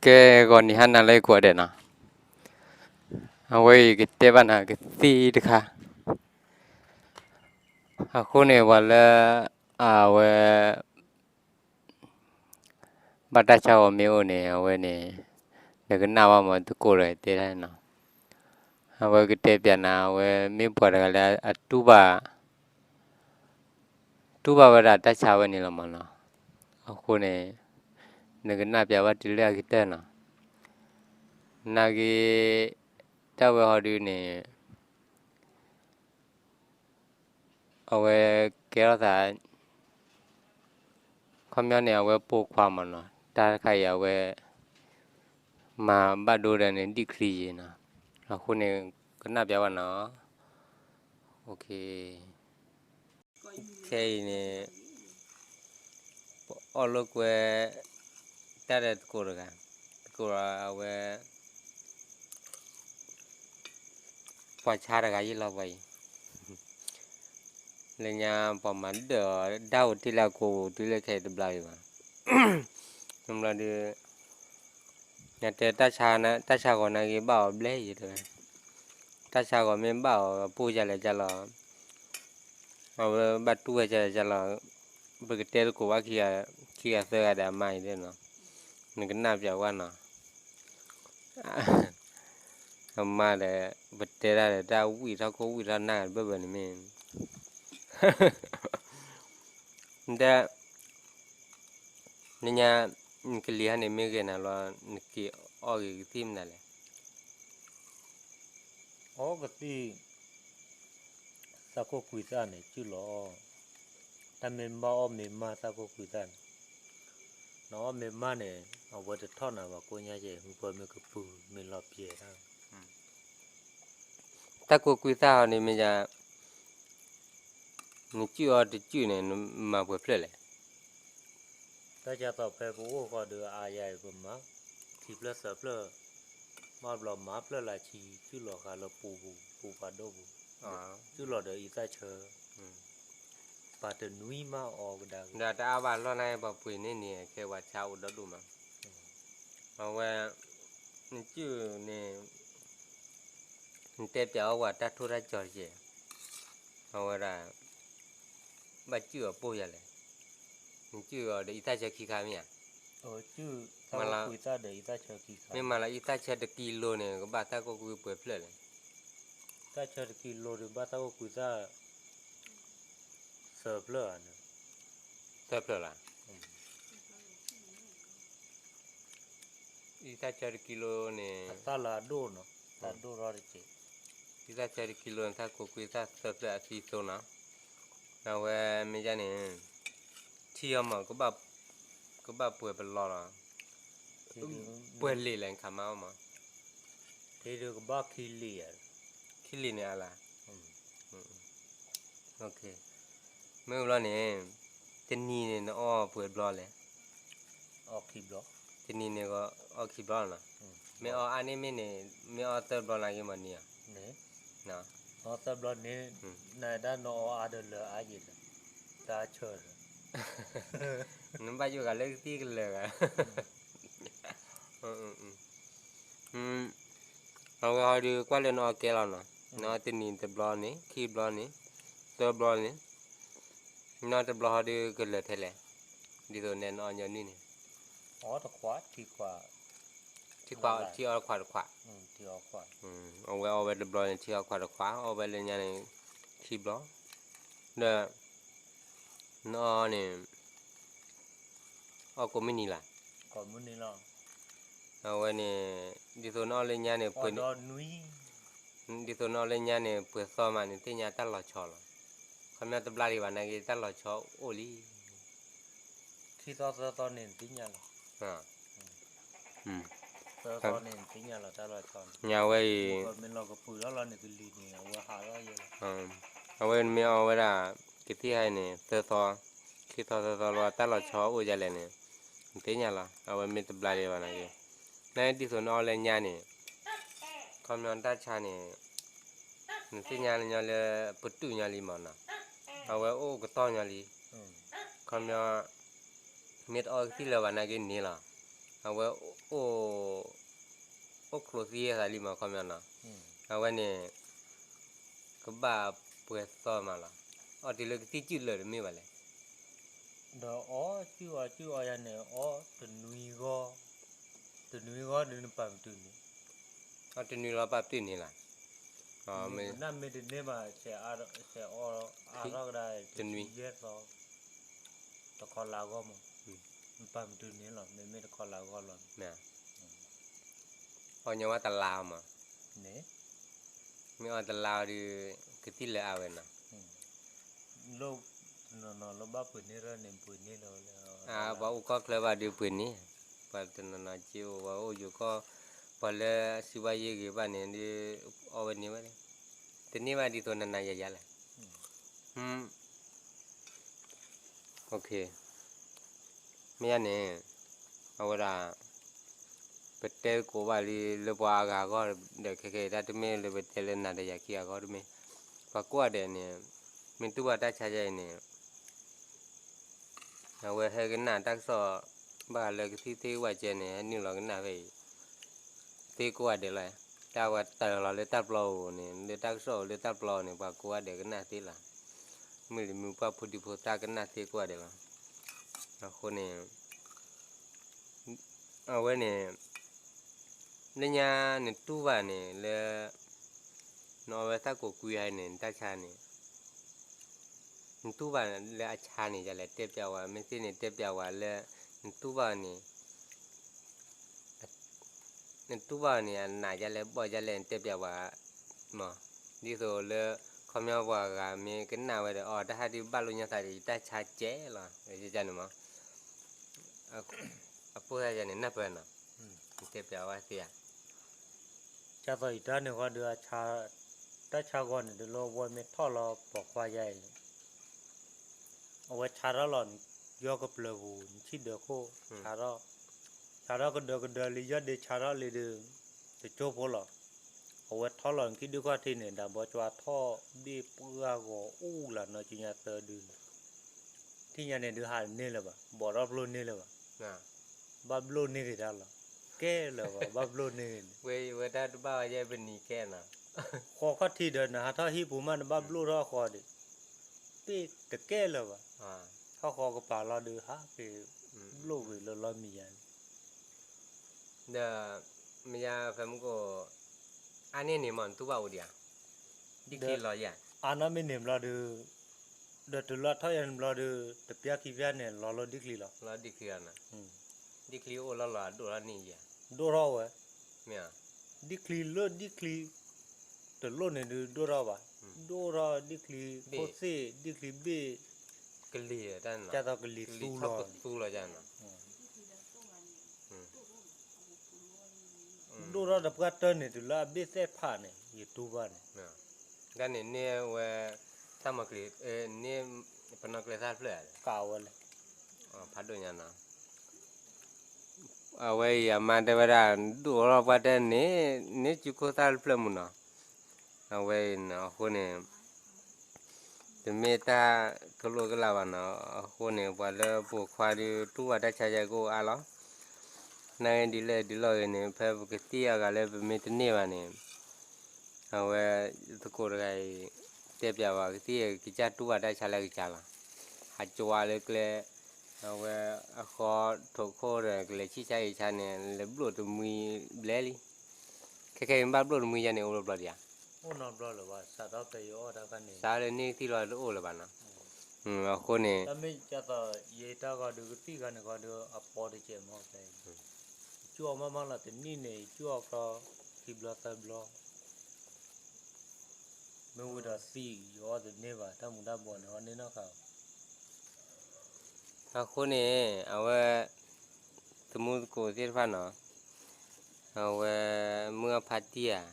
ကဲ ဂီၤနံၤဟါနၤလၢကိးဂၤဒဲးနီၤ, အဝဲအံၤကတဲဘၣ်နၤကသံၣ်တခါ, အဃိန့ၣ် ပှၤလၢ အဝဲ ဘၣ်တၢ်ဆါဂီၤမ့ၢ်အိၣ်န့ၣ် အဝဲန့ၣ် နကနၣ်ဘၣ်မး သကိးဒီးတဲတၢ်နီၤ, အဝဲကတဲပၠးနၤ အဝဲမ့ၢ်ပှၤတဂၤလၢအတူၢ်ဘၣ် တူၢ်ဘၣ်ဝဲဒၣ်တၢ်ဆါဝဲန့ၣ်လီၤမးနီၤ, အဃိန့ၣ် နကနၣ်ပၠးဘၣ်တုၤလၢအကတၢၢ်နီၤ, နာ်က့ တၢ်ဝဲဟီဒုန့ၣ် အဝဲကဲထီၣ်သး ခီပညီန့ၣ် အဝဲပိာ်ခွါမးနီၤ, တၢ်တခါအံၤအဝဲ မၤဘၣ်ဒိဒီးန့ၣ် ဒံၣ်ချံယံၤနီၤ, အဃိန့ၣ် ကနၣ်ပၠးဘၣ်နီၤ, ခဲအံၤန့ၣ် ပအီၣ်လိာ်ကွဲ တၢ်ဒီးသကိးတဂၤ, သကိးဒီးအဝဲ ပှၤဆါတဂၤယံၤလီၤပှၤအံၤ, လၢညါပှၤမၤဒၢၣ်အီၤ ဒၣ်အိၣ်တ့ၢ်လၢအကိာ်ပူၤ တုၤလၢခဲအံၤတဘျါအံၤဘၣ်, တဘျါဒီး နတဲတၢ်ဆါ တၢ်ဆါဂီၤနာ်က့ဘၣ်အီၤဘျဲၣ်ယံၤတဲဝဲ, တၢ်ဆါဂီၤမ့ၢ်ဘၣ်အီၤ အပိၢ်ယၤလဲၣ်ယၤလီၤ, အဝဲဘၣ်တူၢ်ဝဲယၤလဲၣ်ယၤလီၤ, ပကတဲသကိးဘၣ်ခံဂၤသၢဂၤဒီးအမါအံၤဒ်နီၤ, နကနၣ်ပၠးဝဲနီၤ, အမါဒီး ပတဲတၢ်ဒီးတၢ်ဝံၣ်ထီၣ်ခိၣ်ဝံၣ်ထီၣ်နၢ်ဂၤတဘၢၣ်ဘၢၣ်န့ၣ်မ့ၢ် နတဲ နညါ နကလံၤဟါန့ၣ်မ့ၢ်ဂ့ၤနၤလီၤ နက့ၤအီၣ်ဂ့ၤကသံၣ်မနုၤလဲၣ်. အီၣ်ကသံၣ် သၣ်ခိၣ်ကွံသၣ်န့ၣ် စုၣ်လီၤအီၣ်, တၢ်မ့ၢ်ဘၣ်အီၣ်မ့ၢ်မးသၣ်ခိၣ်ကွံသၣ်န့ၣ်, နအီၣ်မ့ၢ်မးန့ၣ် အဝဲတထီၣ်နၤဘၣ်ကိးညါကဲ မ့ၢ်ပှၤမ့ၢ်ကပုၤမ့ၢ်လီၤပျဲၤတၢ် တၢ်ခိၣ်ကွံသၣ်ဟီန့ၣ်မ့ၢ်ယၤ, နစုၣ်အီၤတစုၣ်န့ၣ် နမၤပှဲၤဖျၢၣ်လဲၣ်. တၢ်ကသိးဖဲပအိၣ်ဃီဒီးအါယၤအံၤပမၤ, ခံဖျၢၣ်သၢဖျၢၣ်, ဘၣ်ဘျီမၤဖျၢၣ်လၢဆံစုၣ်လီၤဃာ်လၢပူၤပူၤ ပူၤပာ်ဒိၣ်ပူၤ, စုၣ်လီၤဒီးအံသၣ်ဆၢ, ပာ်တနွံမးအီၤကဒါက့ၤ, ဒီးတအါဘၣ်လီၢ်န့ၣ် ပှၤပှ့ၤန့ၢ်န့ၣ် ခဲပှၤဆါအိၣ်ဒီဒူၣ်မး, အဝဲ နစုၣ်န့ၣ် နတဲပျးအီၣ်ဝဲတၢ်ထိၣ်တၢ်ကၠီတက့ၢ်, အဝဲဒၣ် ဘၣ်စုၣ်အီၤပိၢ်ယၤလဲၣ်, နစုၣ်အီၤဒီးအံသၣ်ဆၢခံခါမ့ၢ်ဧါ, မ့ၢ်မၤလီၤအံသၣ်ဆၢတကံလိၤန့ၣ် ကဘၣ်တၢ်ခိၣ်ကွံပှဲၤဖျၢၣ်လဲၣ်. တၢ်ဆၢတကံလိၤဒီးဘၣ်တၢ်ခိၣ်ကွံသၣ် သၢဖျၢၣ်ဧါ, သၢဖျၢၣ်လီၤ. အံသၣ်ဆၢတကံလိၤန့ၣ် အသၣ်လၢအဒိၣ်နီၤ, တၢ်ဒိၣ်ထီၣ်တက့ၢ်, အံသၣ်ဆၢတကံလိၤန့ၣ် တၢ်ခိၣ်ကွံသၣ်သၢဖျၢၣ်အသံသိနီၤ, အဝဲမ့ၢ်ယါန့ၣ် ထံအီမး ကဘၣ်ပှဲၤပလီၢ်လီၤ, ပှဲၤလံာ်လဲၣ် နခးမါအီၣ်မး, ကဘၣ်ခံလံာ်, ခံလံာ်န့ၣ်အါလၢ် မ့ၢ်ဘျီန့ၣ် တနံၤန့ၣ် နအီၣ်ပှဲၤဘျီလဲၣ်, တနံၤန့ၣ် အီၣ်ခံဘျီလီၤ, မ့ၢ်အီၣ်အါန့ၢ်မ့ၢ်န့ၣ် မ့ၢ်အီၣ်သၢဘျီနာ်က့မ့ၢ်န့ၣ်, အီၣ်သၢဘျီန့ၣ် နဒၣ်နအီၣ်အါဒီးလၢအါယံၤဒီး တၢ်ဆၢဒီး နဘၣ်ယိၣ်ဂၤလၢကသံၣ်ကလၢာ်ဂၤ အဝဲဟီဒုးကွၢ်လၢနအီၣ်ကဲလီၤနီၤ, နအီၣ်တနံၤတဘျီန့ၣ် ခံဘျီန့ၣ် သၢဘျီန့ၣ်, နီၢ်တဘျီဟီဒုးကလၢာ်ထဲလဲၣ်, ဒ်သိးနဲနအီၣ်ညီနုၢ်န့ၣ်, ထံခွး ထံအီၣ်ခွးတခွး, အဝဲအီၣ်ဝဲတဘျီန့ၣ် ထံအီၣ်ခွးတခွး အီၣ်ဝဲလၢညါန့ၣ် ခံဘျီ, ဒီး နအီၣ်န့ၣ် အီၣ်ကိးမုၢ်နံၤလၢ်, အဝဲန့ၣ် ဒ်သိးနအီၣ်လၢညါန့ၣ် ပှဲၤ ဒ်သိးနအီၣ်လၢညါန့ၣ် ပှဲၤသီမးန့ၣ် သ့ၣ်ညါတၢ်လီၤဆီလီၤ, ခီပညီတဘျါဒံးဘၣ်နာ်က့ တၢ်လီၤဆီအိၣ်လံ, ခံသီသၢသီန့ၣ်သ့ၣ်ညါလီၤ, သၢသီန့ၣ်သ့ၣ်ညါလီၤတၢ်လီၤဆီ, ညါဝဲအံၤ မ့ၢ်လီၤကပုာ်လီၤလီၤန့ၣ်ကလံၤန့ၣ် အဝဲဟးလီၤယဲလီၤ, အဝဲမ့ၢ်အီၣ်ဝဲဒၣ် ကသံၣ်ဟါအံၤန့ၣ် သၢသီ ခံသီသၢသီလီၤ တၢ်လီၤဆီအိၣ်ယဲလဲၣ်န့ၣ် နသ့ၣ်ညါလီၤ အဝဲမ့ၢ်တဘျါဒံးဘၣ်နာ်က့, နဒ်သိးနအီၣ်လၢညါန့ၣ် ခီပညီတၢ်ဆါန့ၣ် နသ့ၣ်ညါလၢညီလၢ ပတုာ်ညီလံမးနီၤ, အဝဲအိၣ်ကတီၢ်ညီလံ, ခီပညီ မ့ၢ်တအီၣ်ကသံၣ်လၢၤဘၣ်နာ်က့န့ၣ်လီၤ, အဝဲ အိၣ်ချိးသံသးလံမး ခီပညီနီၤ, အဝဲန့ၣ် ကဘၣ်ပှဲၤသီမးလီၤ. အီၣ်တ့ၢ်လၢကသံၣ်စုၣ်လၢာ်တမ့ၢ်ဘၣ်လဲၣ်. ဒီးအီၣ်စုၣ်အီၣ်စုၣ်အီၣ်ယၤန့ၣ် အီၣ်တနွံဂီၢ်, တနွံဂီၢ်ဒုးနပာ်မတုၤန့ၣ်, အီၣ်တနွံလီၤပာ်ပတုၤန့ၣ်လီၤ. နမ့ၢ်တန့ၢ်ဘၣ် ဆဲးအီၣ်အါထီၣ်ကဒါ တနွံယဲၢ်သီ တခီလၢအဂီၢ်မး, နပာ်မတုၤန့ၣ်လီၤ မ့မ့ၢ်တခီလၢအဂီၢ်လီၤ. အီၣ်ညီဝဲတလါအီၤမး, မ့ၢ်အီၣ်တလါအီၤဒီး ကသံၣ်လၢာ်အါဝဲနီၤ. လၢ တနီၤနီၤလၢဘၣ်ပှ့ၤန့ၢ်ရၢၢ်န့ၣ် ပှ့ၤန့ၢ်လီၤလၢ ပှၤအိၣ်ကီၢ်ချၢဘၣ်ဒီးပှ့ၤန့ၢ်, ပှၤတနီၤနီၤက့အိၣ် ပှၤအိၣ်ယိၤကီၢ်, ပှၤလၢအစုဘၣ်ယဲၢ်ဂ့ၤဘၣ်န့ၣ်ဒီး အီၣ်ဝဲန့ၢ်ဝဲ, တန့ၢ်ဘၣ်ဒ်သိးနၤနၤယၤယၤလဲၣ်. မ့ၢ်ယါန့ၣ် အဝဲဒၣ် ပတဲသကိးဘၣ်လံလၢပှၤအဂၤအဂီၢ်ဒီး ခဲကနံၣ်အံၤ တၢ်တမ့ၢ်လၢပတဲလၢနၤဒီးယၤခံဂၤအဂီၢ်တမ့ၢ်, ပှၤကိးဂၤဒဲးန့ၣ် မ့ၢ်တူၢ်ဘၣ်တၢ်ဆါယဲၢ်အံၤန့ၣ် အဝဲဟဲကနၣ်တၢ်ကစီၣ် ဘၣ်ဃးလၢကသံၣ်သ့ၣ်ဝဲကဲန့ၣ် ဟဲနုာ်လီၤကနၣ်ဖဲအံၤ သ့ကိးဂၤဒဲးလီၤ. တၢ်ဝဲတၢၢ်လီၤလၢတၢ်ပျီပူၤန့ၣ် လၢတၢ်ကစီၣ်လၢတၢ်ပျီန့ၣ် ပှၤကိးဂၤဒဲးကနၣ်သ့လီၤ. မုၢ်လံၤမုၢ်ပှၢ်ဖိဒံဖိသၣ်ကနၣ်သ့ကိးဂၤဒဲးလီၤ. အဃိန့ၣ် အဝဲန့ၣ် လၢညါနတူၢ်ဘၣ်န့ၣ်လၢ နအီၣ်ဝဲသၣ်ကိးကွံာ်ဟဲန့ၣ် နတၢ်ဆါန့ၣ် နတူၢ်ဘၣ်လၢအဆါန့ၣ် ယလဲၤတဲပျးဝဲ မ့ၢ်သ့ၣ်န့ၣ်တဲပျးဝဲလၢ နတူၢ်ဘၣ်န့ၣ် နတူၢ်ဘၣ်န့ၣ် အနးဒ်လဲၣ်ဘီၣ်ဒ်လဲၣ် နတဲပျးဝဲ မး, ဒ်သိးလၢ ခီပညီပှၤဂၤမ့ၢ်ကနၣ်ဝဲဒီး အီ တၢ်ဟးဒုးဘၣ်လိာ်ညီသးဒီး ယတၢ်ဆါကဲလီၤ ယန့ၣ်မး အပိၢ်သၣ်ယၤန့ၣ် နၢ်ပၢၢ်နီၤ, နတဲပျးဝဲသ့ဧါ. ကၢ်သိးယတၢ်န့ၣ်ဃီဒီး တၢ်ဆါဂီၢ်န့ၣ် ဒ်လၢဝဲမ့ၢ်ထီၣ်လီၤပိာ်ခွါယၤအံၤ အဝဲဆါထီၣ်လီၤ ယီၢ်ကပျၢၤပူၤ နဆံၣ်ဒၢးခိၣ် ဆါထီၣ်, ဆါထီၣ်ကဒၢကဒၢလံ ယီၢ်ဒ့ဆါထီၣ်လံဒီး တကၠိဖိလီၤ. အဝဲထီၣ်လီၤနခံဒုၣ်ခီၣ်ထံးန့ၣ် ဒၣ်ဘီကၠွါထီၣ်ဘ့ၣ်ပှၢ်ဂီၤအူလၢ်နီၢ်ကညီသၢဒု ထံၣ်ညါန့ၣ်ဒုးဟးတန့ၢ်လၢၤဘၣ် ဘီၣ်ထီၣ်ဖျိန့ၢ်လၢၤဘၣ် ဘၣ်ဘျိၣ်န့ၢ်ဂ့ၤတၢ်လီၤ. ကဲလၢၤဘၣ် ဘၣ်ဘျိၣ်န့ၢ်ဂ့ၤန့ၣ် ဝဲဝဲတၢ်တဘၣ်ဝဲယဲၢ်ပနံၤကဲနီၤ ဃီခီၣ်ထံးဒီးနဟးထီၣ်ဟံၣ်ပူၤမး နဘၣ်ဘျိၣ်ထီၣ်ဃီဒီး ပ့ၢ်တကဲလၢၤဘၣ်. ထီၣ်ဃီကပၤလီၤဒုး ဟးက့ၤဘျိၣ်ဂ့ၤလၢလီၢ်မံၤယါန့ၣ် ဒီး မ့ၢ်ယါဖဲမုၢ်ကိၣ် အါန့ၢ်န့ၣ်မး နတူၢ်ဘၣ်အိၣ်ဒံးဧါ, ဒ်ချံလီၤယါ, အါန့ၢ်မ့ၢ်န့ၣ်ဘျီဒုး ဒီးတုၤလၢအထီၣ်ယါန့ၣ်ဘျီဒုး တပျၢ်ခံပျၢ်န့ၣ် လီၤလီၤဒ်ချံလီၤ. လီၤဒ်ချံလီၤနီၤ, ဒ်ချံအိၣ်လီၤလီၤ အဒိၣ်ထီၣ်န့ၢ်ယါ, ဒိၣ်ထီၣ်ဝဲ, မ့ၢ်ဧါ, ဒ်ချံလၢဒ်ချံ တလိၣ်န့ၣ်ဒုးဒိၣ်ထီၣ်ဘၣ်, ဒိၣ်ထီၣ်ဒ်ချံဖိသ့ၣ် ဒ်ချံဘ့ၣ်, ကလံၤ, ကလံၤသူလီၤ, သူလီၤယါနီၤ ဒိၣ်ထီၣ်တပှၢ်တၢၢ်န့ၣ် တုၤလၢအဘ့ၣ်သဲၣ်ဖးန့ၣ် ယတူၢ်ဘၣ်န့ၣ်, တၢ်န့ၣ်န့ၢ်ဝဲ သၣ်မီၤကျံၤ, န့ၢ်ပနီၣ်ကျဲသၣ်တဖျၢၣ်ဧါ, ကးဝဲလဲၣ်, ဖးဒိၣ်ညါနီၤ, အဝဲအံၤအမါတဲဝဲဒၣ် ဒိၣ်ထီၣ်ပှၢ်တၢၢ်န့ၣ် န့ၢ်စုခိၣ်သၣ်တဖျၢၣ်မုၢ်နီၤ, အဝဲအံၤနီၤ အဃိန့ၣ် တမ့ၢ်တၢ်ကလိကလးဘၣ်နီၤ, အဃိန့ၣ် ပှၤလၢပိာ်ခွါဒုးတူၢ်ဘၣ်တၢ်ဆါယါကအိၣ်အါလီၤ, နာ်က့ဒ်လဲၣ်ဒ်လဲၣ်ဂ့ၤန့ၣ် ဖဲပကသံၣ်အဂၤလၢပမ့ၢ်တန့ၢ်ဘၣ်န့ၣ်, အဝဲ သကိးတဂၤအံၤ တဲပျးဝဲကသံၣ်ကစၢ်တူၢ်ဘၣ်တၢ်ဆါလၢကစၢ်လီၤ, ဟးကဝါလၢကျဲ, အဝဲအဃီထိးခိၣ်ဒီး ကလဲၤဆံၣ်ဆါအံၤဆါန့ၣ် လဲၤဘျိၣ်တမှံဘျဲလံ, ခဲခဲအံၤဘၣ်ဘျိၣ်တမှံယါန့ၣ် အိၣ်လီၤဘျီဒံးဧါ အိၣ်နီတဘျီလၢၤဘၣ်, စးထီၣ်ဖဲယအီၣ်တၢ်ခါန့ၣ် စးလၢန့ၢ်ကသံၣ်လီၤတအိၣ်လၢၤဘၣ်နီၤ, အဃိန့ၣ် တၢ်မ့ၢ်ကသိးယတၢ်ဂီၤဒုးကသံၣ်ဂၤန့ၣ်ဂီၤဒုးအပီတကဲးမီၢ်ဖဲ, ယကၠူၣ်အီၤမးမးလီၤ တနံၣ်န့ၣ် ယကၠူၣ်အီၤကီခံဘျီသၢဘျီ, မ့ၢ်ဝံၤဒီးသံၣ် ယအီၣ်တန့ၢ်ဘၣ် တၢ်မူၤတၢ်ဘှီးန့ၣ် အီၣ်န့ၢ်နီၢ်ဃာ် အဃိန့ၣ် အဝဲ သမူသကိးသ့ၣ်တဖၣ်နီၤ, အဝဲ မုၢ်အဖါတံၢ်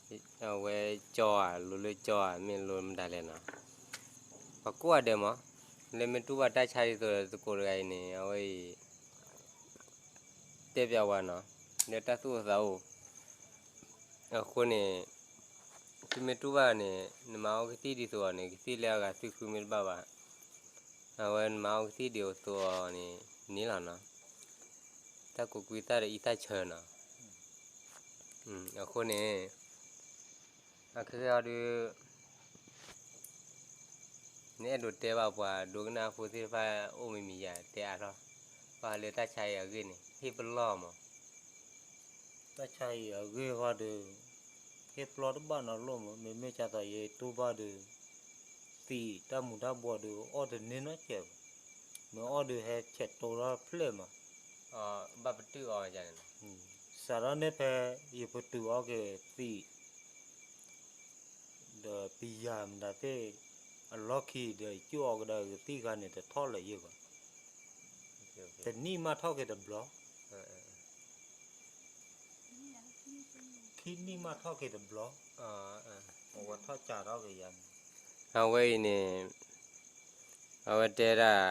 ဧါ, အဝဲကၠီဧါ လိၤလၢကၠီဧါ မ့ၢ်လိၤမတၤလဲၣ်နီၤ, ပှၤကိးဂၤဒဲးမး, လၢမ့ၢ်တူၢ်ဘၣ်တၢ်ဆါဒ်သိးသကိးတဂၤအံၤန့ၣ် အဝဲအံၤ တဲပျးဝဲနီၤ, လၢတၢ်သူၣ်အိၣ်သးအိၣ် အဃိန့ၣ် သုမ့ၢ်တူၢ်ဘၣ်န့ၣ် နမၤအီကသံၣ်ဒ်သိးအီၤန့ၣ် ကသံၣ်လၢအဂၤသုဃုမ့ၢ်တဘၣ်ဘၣ်, အဝဲနမၤအီကသံၣ်ဒ်သိးအီၤန့ၣ် န့ၣ်လီၤနီၤ. တၢ်ကူးကွံာ်သၣ်ဒီးအံသၣ်ဆၢနီၤ. အဃိန့ၣ် အခဲကဲအီၤဒုး နအဲၣ်ဒိးတဲဘၣ်ပှၤဒိကနၣ်ဖိသ့ၣ်တဖၣ်အိၣ်မံၤမံၤယၤ တဲအါထီၣ်, ဘၣ်ဃးလၢတၢ်ဆါအံၤအဂ့ၢ်န့ၣ် ဟ့ၣ်ပလီၢ်မး. တၢ်ဆါအံၤအဂ့ၢ်ဃီဒီး ဟ့ၣ်ပလီၢ်တဘၣ်နီတလိၣ်မး, မ့မ့ၢ်ကသိးယတူၢ်ဘၣ်ဒီး သံးတၢ်မူၤတၢ်ဘှီးဒီးအီၣ်တန့ၢ်နီတစဲးဘၣ်, မ့ၢ်အီၣ်ဒီးဟဲဆဲးတိထီၣ်ဖျဲၣ်မး, ဘၣ်ပတုာ်အီၤန့ၣ်လီၤ. စးထီၣ်န့ၣ်ဖဲ ယပတုာ်အီၤက့ၤသံး ဒီးပယၤမတၤသ့ၣ် အလီၢ်ခံဒီး ယကၠိၣ်အီၤကဒါကသံၣ်ခါန့ၣ် တထီၣ်လၢၤယဲၢ်ဘၣ်, တနံၣ်မးထီၣ်က့ၤတဘျီ, ခံနံၣ်မးထီၣ်က့ၤတဘျီ, အဝဲထီၣ်ကးထီၣ်က့ၤယၤန့ၣ်, အဝဲအံၤန့ၣ် အဝဲတဲဒၣ်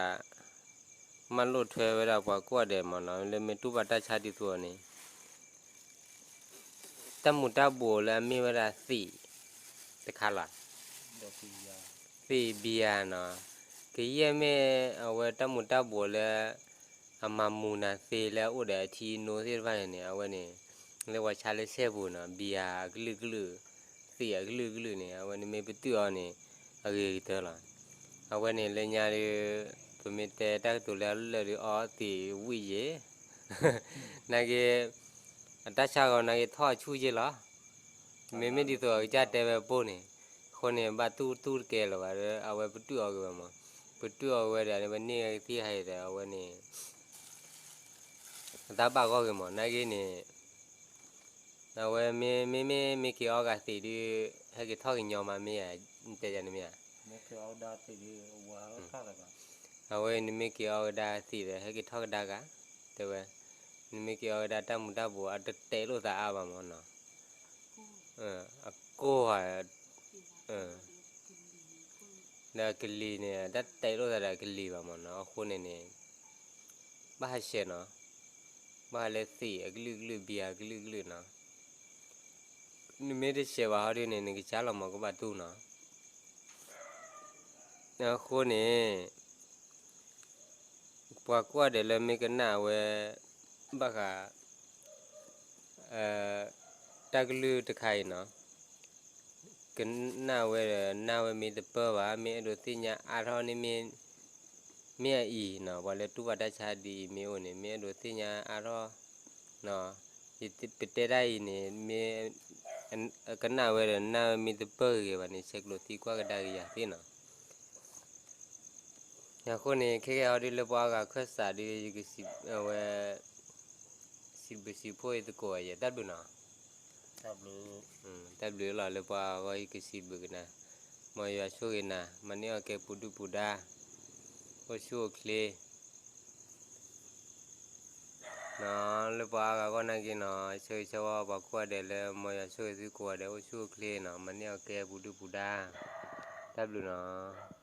မၢလိၣ်ထွဲဝဲဒၣ်ပှၤကိးဂၤဒဲးမးနီၤ, လၢမ့ၢ်တူၢ်ဘၣ်တၢ်ဆါဒ်သိးန့ၣ် တၢ်မူၤတၢ်ဘှီးလၢအမ့ၢ်ဝဲဒၣ်သံးတခါလီၤ. သံးဘံယၤနီၤ, ကယဲၢ်မ့ၢ်အဝဲတၢ်မူၤတၢ်ဘှီးလၢ အမၤမူၤနၤသ့လၢအအိၣ်ဒီးအထံအနိသ့ၣ်တဖၣ်န့ၣ်န့ၣ် အဝဲန့ၣ် လၢပှၤဆါလၢစဲပူၤနီၤ, ဘံယၤအကလုာ်ကလုာ်, သံးအကလုာ်ကလုာ်န့ၣ် အဝဲန့ၣ်မ့ၢ်ပတုာ်အီၤန့ၣ် အဂ့ၤကတၢၢ်လီၤ. အဝဲန့ၣ်လၢညါဒီး ပမ့ၢ်တဲတၢ်ကတိၤလၢအလၢာ်ဒီး အီသံးဝံၣ်ယဲၢ် နာ်က့ အတၢ်ဆါဂီၤနာ်က့ထီၣ်အဆူၣ်ယဲၢ်လီၤ. မ့မ့ၢ်ဒ်သိးအကစၢ်တဲဝဲပိၢ်န့ၣ်, အဃိန့ၣ် ဘၣ်တူၢ်တူၢ်တကဲလၢၤဘၣ်ဒီး အဝဲပတုာ်အီၤက့ၤဝဲမး, ပတုာ်အီၤက့ၤဝဲဒီး ပန့ၢ်ဝဲကသံၣ်ဟးအံၤဒီး အဝဲန့ၣ် အတၢ်ဘၣ်ဂီၢ်ဂ့ၤမး, နာ်က့န့ၣ် အဝဲမ့မ့ၢ်မ့ၢ်က့ၤအီၣ်ဂၤသံးဒုး ဟဲက့ၤထီၣ်ကညီမးမ့ၢ်ဧါ, တဲယၤန့ၣ်မ့ၢ်ဧါ. အဝဲနမ့ၢ်က့ၤအီၣ်ဝဲဒၣ်သံးဒီး ဟဲက့ၤထီၣ်ကဒါဂၤ, တဲဝဲ, နမ့ၢ်က့ၤအီၣ်ဝဲဒၣ်တၢ်မူၤတၢ်ဘှီး အတတဲလိာ်သးအါဘၣ်မးနီၤ, အကိၢ်ဧါ, ဒီးကလံၤန့ၣ် တတဲလိာ်သးဒီးကလံၤဘၣ်မးနီၤ, အဃိန့ၣ်န့ၣ် ဘၣ်ဟးဆှဲးနီၤ, ဘၣ်ဟးလၢသံးအကလုာ်ကလုာ် ဘံယၤအကလုာ်ကလုာ်နီၤ, နမ့ၢ်တဆှဲးဘၣ်ဟီဒုးန့ၣ် နကစၢ်လီၤမးကဘၣ်တူၢ်နီၤ. အဃိန့ၣ် ပှၤကိးဂၤဒဲးလၢမ့ၢ်ကနၣ်ဝဲ ဘၣ်ဃး တၢ်ကလုၢ်တခါအံၤနီၤ, ကနၣ်ဝဲဒီး နၢ်ဝဲမ့ၢ်တပၢၢ်ဘၣ်, မ့ၢ်အဲၣ်ဒိးသ့ၣ်ညါအါထီၣ်န့ၣ်မ့ၢ် မ့ၢ်အအံၤနီၤ, ပှၤလၢတူၢ်ဘၣ်တၢ်ဆါဒ်အံၤမ့ၢ်အိၣ်န့ၣ် မ့ၢ်အဲၣ်ဒိးသ့ၣ်ညါအါထီၣ်နီၤ, ယပတဲတၢ်အံၤန့ၣ် မ့ၢ် ကနၣ်ဝဲဒီး နၢ်ဝဲမ့ၢ်တပၢၢ်ဂ့ၤဂ့ၤဘၣ်န့ၣ် ဆဲးကျိးသံကွၢ်ကဒါက့ၤယၤသ့နီၤ. အဃိန့ၣ် ခဲကဲအီၤဒုးလၢပှၤအါဂၤခၢၣ်စးဒုး ယကစံးဝဲ စံးဘျုးစံးဖှိၣ်အံၤသကိးယဲၢ် တၢ်ဘျုးနီၤ. တၢ်ဘျုးလီၤ လၢပှၤအါဂၤ ယကစံးဘျုးကနၤ, မ်ယွၤဆိၣ်ဂ့ၤနၤ မၤန့ၢ်အီၣ်ကဲပူၤဒုၣ်ပူၤဒါ အိၣ်ဆူၣ်အိၣ်ချ့ နီၤ, လၢပှၤအါဂၤဂီၢ်နာ်က့နီၤ, ဆၢဂ့ၤဆၢဝါပှၤကိးဂၤဒဲးလၢ မ်ယွၤဆိၣ်ဂ့ၤသုကိးဂၤဒဲး အိၣ်ဆူၣ်အိၣ်ချ့နီၤ, မၤန့ၢ်အီၣ်ကဲပူၤဒုၣ်ပူၤဒါ, တၢ်ဘျုးနီၤ.